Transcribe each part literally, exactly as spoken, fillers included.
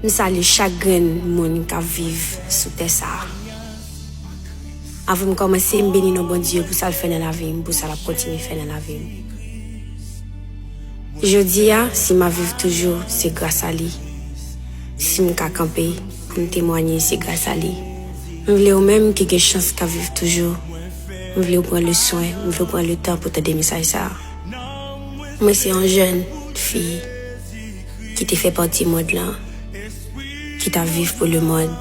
M salye chak grenn moun k ap viv sou tè sa a. Avan m kòmanse, m beni non Bondye pou sa l fè nan lavi m, pou sa l ap kontinye fè nan lavi m. Jodi a, si m ap viv toujou, se gras a li. Si m ka kanpe pou m temwanye, se gras a li. M vle ou menm ki gen chans k ap viv toujou, m vle w pran le swen, m vle w pran le tan pou tande mesaj sa a. Mwen se yon jèn fi ki te fè pati mond lan, ki t ap viv pou lemonn,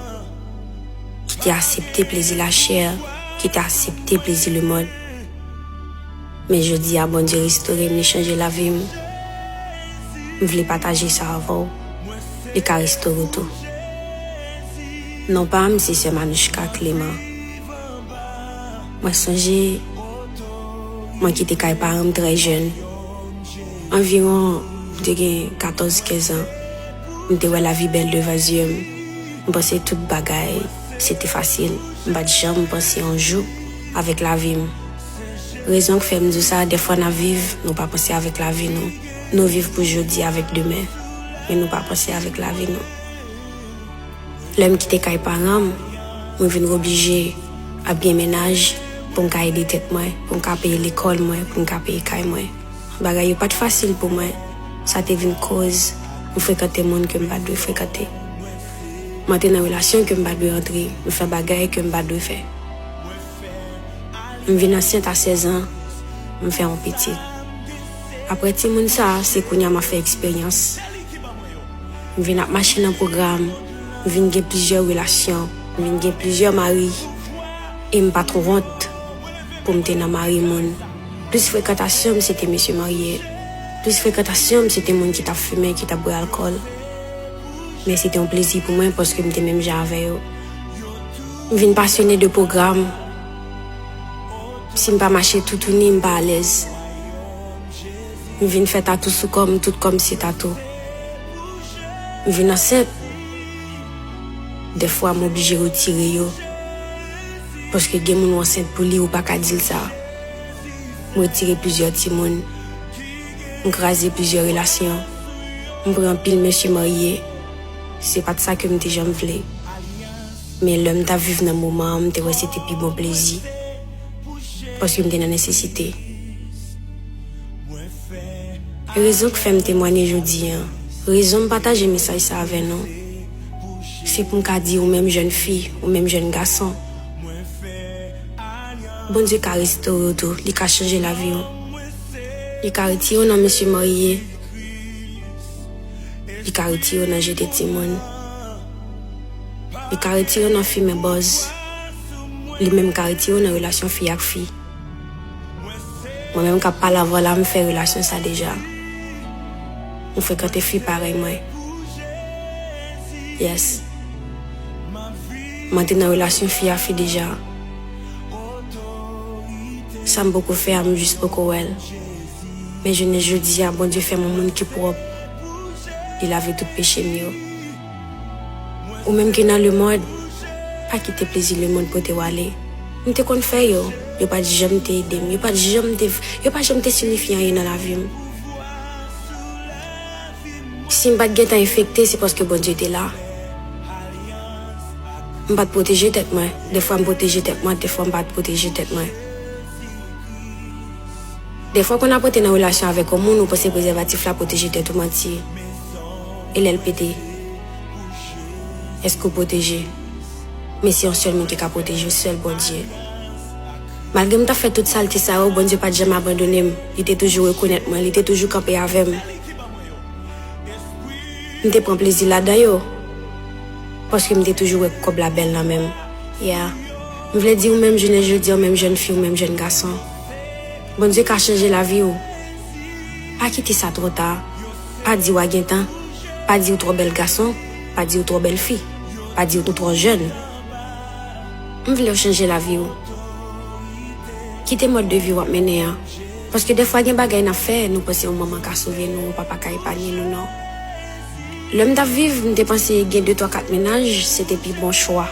ki te aksepte plezi lachè, ki te aksepte plezi lemonn. Men jodi a, Bondye restore m, li chanje lavi m. M vle pataje sa avè w. Li ka restore w tou. Non pa m, se sè Manouchka Clément. Mwen sonje, mwen kite kay paran m trè jèn. Anviwon, m te gen katòz, kenz an. M te wè lavi bèl devan zye m. M panse tout bagay, se te fasil. M pa t janm panse yon jou avèk lavi m. Rezon k fè m di w sa, dèfwa n ap viv, nou pa panse avèk lavi nou. Nou viv pou jodi avèk demen, men nou pa panse avèk lavi nou. Lè m kite kay paran m, mwen vin oblije ap gen mennaj pou m ka ede tèt mwen, pou m ka peye lekòl mwen, pou m ka peye kay mwen. Bagay yo pa t fasil pou mwen. Sa te vin koz m frekante moun ke m pa t dwe frekante. M antre nan relasyon ke m pa t dwe antre. M fè bagay ke m pa t dwe fè. M vin ansent a sèz an, m fè yon pitit. Apre timoun sa a, se kounye a m ap fè eksperyans. M vin ap mache nan pwogram, m vin gen plizyè relasyon, m vin gen plizyè mari, e m pa t wont pou m te nan mari moun. Plis frekantasyon m, se te mesye marye. Plis frekantasyon m, se te moun ki t ap fimen, ki t ap bwè alkòl. Men se te yon plezi pou mwen paske m te menm jan avè yo. M vin pasyone de pwogram. Si m pa mache toutouni, m pa alèz. M vin fè tatou sou kò m, tout kò m se tatou. M vin ansent. Dèfwa, m oblije retire yo. Paske gen moun w ansent pou li, ou pa ka di l sa. M retire plizyè timoun. M kraze plizyè relasyon. M pran anpil mesye marye. Se pa t sa ke m te janm vle. Men lè m t ap viv nan moman an, m te wè se te pi bon plezi. Paske m te nan nesesite. Rezon k fè m temwanye jodi a, rezon m pataje mesaj sa avè nou, se pou m ka di ou menm jèn fi, ou menm jèn gason, Bondye ka restore w tou, li ka chanje lavi w. Li ka retire w nan mesye marye. Li ka retire w nan jete timoun. Li ka retire w nan fimen bòz. Li menm ka retire w nan relasyon fi ak fi. Mwen menm k ap pale avè w la, m fè relasyon sa deja. M frekante fi parèy mwen. Yes. Mwen te nan relasyon fi a fi deja. Sa m poko fè a, m jis poko wè l. Men jounen jodi a, Bondye fè m yon moun ki pwòp. Li lave tout peche m yo. Ou menm ki nan lemonn, pa kite plezi lemonn pote w ale. M te konn fè yo. Yo pa t janm te ede m. Yo pa t janm te, yo pa janm te sinifye anyen nan lavi m. Si m pa t gentan enfekte, se paske Bondye te la. M pa t pwoteje tèt mwen. Dèfwa m pwoteje tèt mwen, dèfwa m pa t pwoteje tèt mwen. Dèfwa, kon ap rete nan relasyon avèk yon moun, ou panse prezèvatif la pwoteje tèt ou, manti. E lè l pete, èske w pwoteje? Men se yon sèl moun ki ka pwoteje w, sèl Bondye. Malgre m t ap fè tout salte sa yo, Bondye pa t janm abandone m. Li te toujou rekonèt mwen, li te toujou kanpe avè m. M te pran plezi ladan yo, paske m te toujou wè kòb la bèl nan men m. Yeah. M vle di ou menm jounen jodi a, ou menm jèn fi, ou menm jèn gason, Bondye ka chanje lavi w. Pa kite sa twò ta. Pa di w a gen tan. Pa di w twò bèl gason. Pa di w twò bèl fi. Pa di w twò jèn. M vle w chanje lavi w. Kite mòd de vi w ap mennen an. Paske dèfwa gen bagay n ap fè, nou panse yon manman ka sove nou, yon papa ka epanye nou, non. Lè m t ap viv, m te panse gen de, twa, kat mennaj, se te pi bon chwa.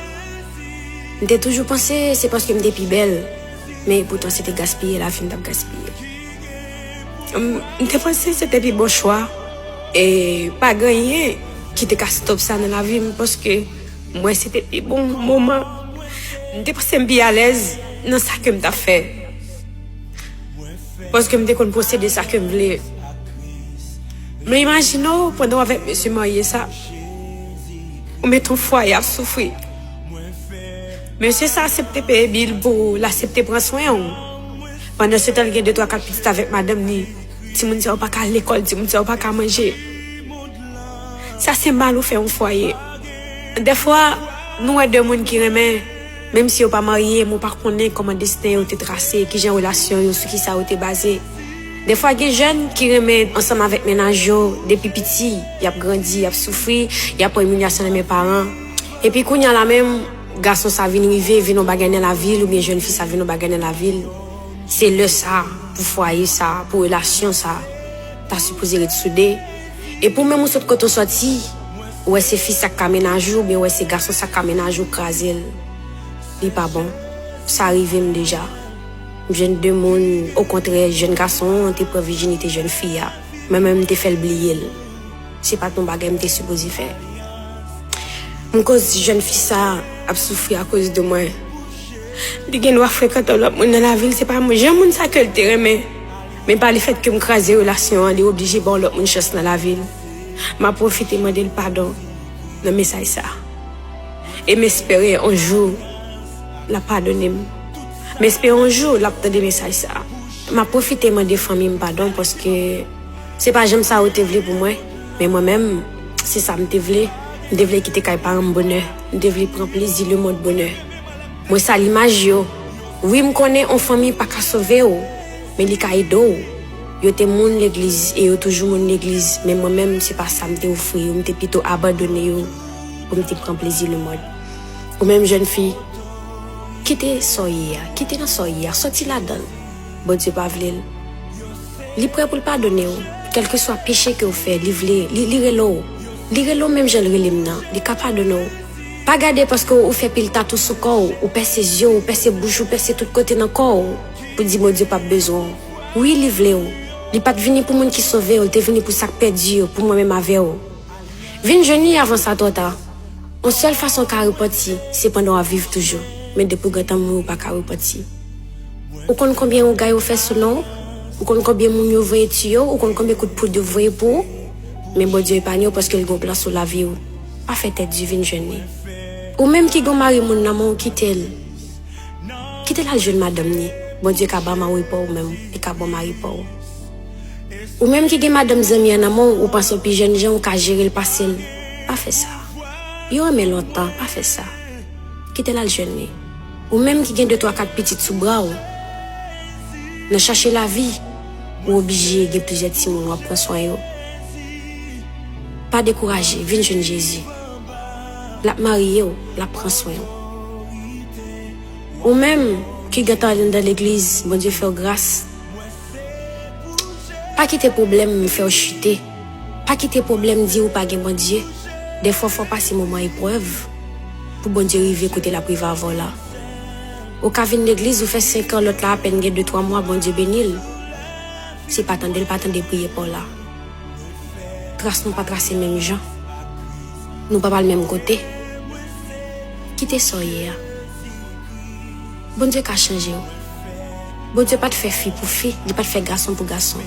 M te toujou panse se paske m te pi bèl, men epoutan se te gaspiye lavi m t ap gaspiye. M, m te panse se te pi bon chwa, e pa gen anyen Ki te ka stop sa nan lavi m, paske m wè se te pi bon moman. M te panse m pi alèz nan sa ke m t ap fè. Paske m te konn posede sa ke m vle. Men imajine w, pandan w avèk mesye marye sa, ou met yon fwaye ap soufri. Mesye sa aksepte peye bil pou ou, l aksepte pran swen w. Pandan se tan, l gen de twa kat pitit avèk madanm li. Timoun sa yo pa ka al lekòl, timoun sa yo pa ka manje. Sa se mal ou fè yon fwaye. Dèfwa, nou wè de moun ki renmen, menm si yo pa marye, men w pa konnen kòman desten yo te trase, kijan relasyon yo, sou kisa yo te baze. Dèfwa, gen jèn ki renmen ansanm avèk mennaj yo, depi piti, y ap grandi, y ap soufri, y ap pran imilyasyon nan men paran. Epi kounye a la menm, gason sa vin rive, vin yon bagay nan lavi l, oubyen jèn fi sa vin yon bagay nan lavi l. Se lè sa, pou fwaye sa, pou relasyon sa, ta sipoze ret soude. Epi w menm ou sot kote w sòti, ou wè se fi sa k ka mennaj ou, oubyen ou wè se gason sa k ka mennaj ou, kraze l. Li pa bon. Sa rive m deja. M jwenn de moun, okontrè, jèn gason an te pran vijinite jèn fi a. Mwen menm, m te fè l bliye l. Se pa t yon bagay m te sipoze fè. M koz jèn fi sa ap soufri akoz de mwen. Li gen dwa frekante yon lòt moun nan lavi l, se pa mwen. Jan moun sa ke l te renmen. Men pa lefètke m kraze relasyon an, li oblije ba yon lòt moun chans nan lavi l. M ap pwofite mande l padon nan mesaj sa. E m espere yon jou l ap padone m. M espere yon jou l ap tande mesaj sa. M ap pwofite mande fanmi m padon paske se pa janm sa yo te vle pou mwen. Men mwen menm, se sa m te vle. M te vle kite kay paran m bonè. M te vle pran plezi lemonn bonè. Mwen sal imaj yo. Wi, m konnen yon fanmi pa ka sove w, men li ka ede w. Yo te moun legliz e yo toujou moun legliz, men mwen menm, se pa sa m te ofri yo. M te pito abandone yo pou m te pran plezi lemonn. Ou menm jèn fi, kite sa w ye a, kite nan sa w ye a, sòti ladan l. Bondye pa vle l. Li prè pou l padone w. Kèlkeswa peche ke w fè, li vle, li, li rele w. Li rele w menm jan l rele m nan. Li ka padone w. Pa gade paske w fè pil tatou sou kò w, ou pèse zye w, ou pèse bouch ou, pèse tout kote nan kò w, pou di Bondye p ap bezwen w. Wi, li vle w. Li pa t vini pou moun ki sove yo, l te vini pou sa k pèdi yo, pou mwen menm avè w. Vin jwenn li avan sa twò ta. Yon sèl fason w ka repanti, se pandan w ap viv toujou. Men depi w gentan mouri, w pa ka repanti. Ou konn konbyen ougay ou fè sou non w? Ou konn konbyen moun yo voye tiye w? Ou konn konbyen kout poud yo voye pou ou? Men Bondye epanye w paske l gen yon plan sou lavi w. Pa fè tèt di, vin jwenn li. Ou menm ki gen yon mari moun nan men w, kite l. Kite l al jwenn madanm li. Bondye ka ba w mari pa w menm. Li ka ba w mari pa w. Ou menm ki gen madanm zanmi an nan men w, ou panse w pi jèn jan, ou ka jere l pase l. Pa fè sa. Yo renmen lontan, pa fè sa. Kite l al jwenn li. Ou menm ki gen de, twa, kat pitit sou bra w, nan chache lavi, ou oblije gen plizyè timoun w ap pran swen yo. Pa dekouraje, vin jwenn Jezi. L ap marye w, l ap pran swen w. Ou menm ki gentan al anndan legliz, Bondye fè w gras. Pa kite pwoblèm fè w chite. Pa kite pwoblèm di ou pa gen Bondye. Dèfwa, fò w pase moman eprèv pou Bondye rive kote l ap rive avè w la. Ou ka vin legliz, ou fè senk an, lòt la apèn gen de, twa mwa, Bondye beni l. Se pa tande l pa tande priyè pa w la. Tras nou pa trase menm jan. Nou pa pral menm kote. Kite sa w ye a. Bondye ka chanje w. Bondye pa t fè fi pou fi, li pa t fè gason pou gason.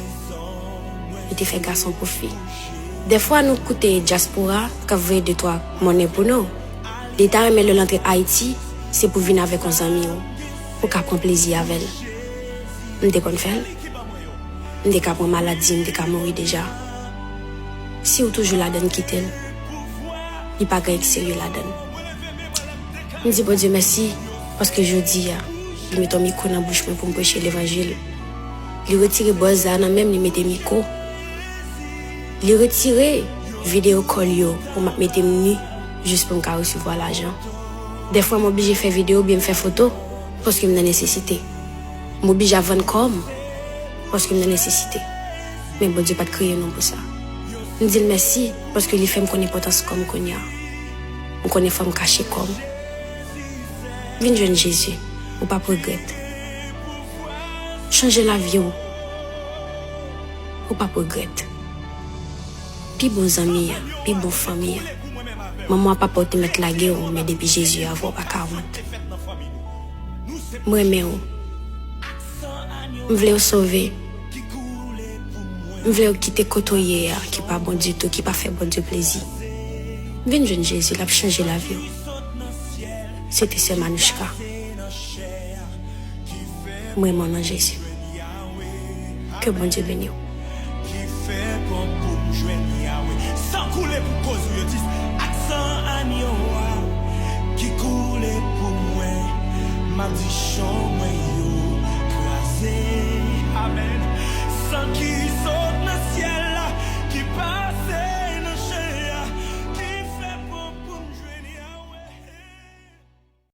Li te fè gason pou fi. Dèfwa nou koute dyaspora k ap voye de, twa monnen pou nou. Li ta renmen lè l antre Ayiti, se pou vin avèk yon zanmi w, pou w ka pran plezi avè l. M te konn fè l. M te ka pran maladi, m te ka mouri deja. Si w toujou ladann, kite l. Li pa gen anyen ki serye ladann. M di Bondye mèsi, paske jodi a, li mete yon mikwo nan bouch mwen pou m preche levanjil. Li retire bòz la nan men m, li mete mikwo. Li retire videyo kòl yo pou m ap mete m ni, jis pou m ka resevwa lajan. Dèfwa, m oblije fè videyo oubyen m fè foto, paske m nan nesesite. M oblije ap vann kò m, paske m nan nesesite. Men Bondye pa t kreye nou pou sa. M di l mèsi, paske li fè m konn enpòtans kò m kounye a. M konnen fò m kache kò m. Vin jwenn Jezi, ou p ap regrèt. Chanje lavi w, ou p ap regrèt. Pi bon zanmi a, pi bon fanmi an. Manman w, papa w te mèt lage w, men depi Jezi avè w, pa ka wont. M renmen w. M vle w sove. M vle w kite kote w ye a, ki pa bon ditou, ki pa fè Bondye plezi. Vin jwenn Jezi, l ap chanje lavi w. Se te sè Manouchka. M renmen w nan Jezi. Ke Bondye beni w. Ki fè kòb pou m jwenn Yawe. San koule pou koz ou yo di, ak san anyo a ki koule pou mwen. M ap di chan mwen